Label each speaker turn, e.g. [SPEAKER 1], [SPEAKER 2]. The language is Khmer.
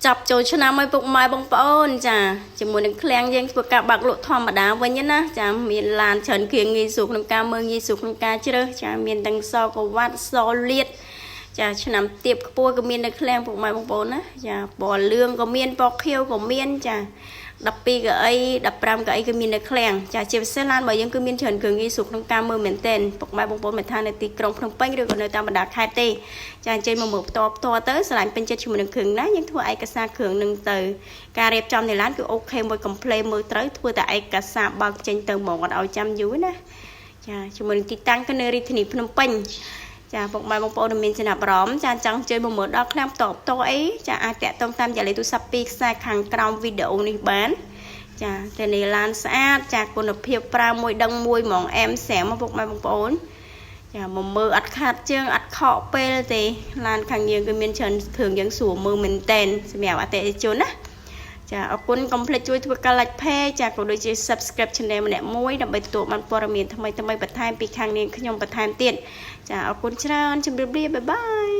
[SPEAKER 1] ចាប់ចូលឆ្នាំឲ្យពុកម៉ែបងប្អូនចាជាមួយនឹងឃ្លាំងយើងធ្វើការបាក់លក់ធម្មតាវិញណាចាមានឡានច្រើនគ្រឿងងាយស្រួលក្នុងការមើលងាយស្រួលក្នុងការជ្រើសចាមានទាំងសកវ៉ាត់សលៀតចាឆ្នាំទៀបខ្ពស់ក៏មាននៅឃ្លាំងពុកម៉ែបងប្អូនណាចាពណ៌លឿងក៏មានពណ៌ខៀវក៏មានចា12កៅអី15កៅអីក៏មាននៅឃ្លាំងចាជាពិសេសឡានរបស់យើងគឺមានច្រើនគ្រឿងងាយស្រួលក្នុងការមើលមែនទែនពុកម៉ែបងប្អូនមិនថានៅទីក្រុងភ្នំពេញឬក៏នៅតាមបណ្ដាខេត្តទេចាអញ្ជើញមកមើលផ្ទាល់ផ្ទាល់ទៅស្រឡាញ់ពេញចិត្តជាមួយនឹងគ្រឿងណាយើងធ្វើឯកសារគ្រឿងនឹងទៅការរៀបចំនៃឡានគឺ OK មួយ complete មើលត្រូវធ្វើតែឯកសារបើកចេញទៅហ្មងអត់ឲ្យចាំយូរណាចាជាមួយនឹងទីតាំងគឺនៅរាជធានីភ្នំពេញចាពុកម៉ែបងប្អូនមានចំណាប់អារម្មណ៍ចាចង់ជួយមកមើលដល់ឃ្លាំងផ្ទាល់ផ្ទាល់អីចាអាចតាក់ទងតាមរយៈលេខទូរស័ព្ទពីរខ្សែខាងក្រោមវីដេអូនេះបានចាតែនេះឡានស្អាតចាគុណភាពប្រើមួយដឹងមួយហ្មងអែមស្រាមមកពុកម៉ែបងប្អូនចាមកមើលអត់ខាត់ជើងអត់ខកពេលទេឡានខាងយើងគឺមានច្រើនគ្រឿងយើងស្រួលមើលមែនតែនសម្រាប់អតិថិជនណាចាអរគុណកុំភ្លេចជួយធ្វើការ like page ចាក៏ដូចជា subscribe channel ម្នាក់មួយដើម្បីទទួលបានព័ត៌មានថ្មីៗបន្ថែមពីខាងនាងខ្ញុំបន្ថែមទៀតចាអរគុណច្រើនជម្រាបលា bye bye.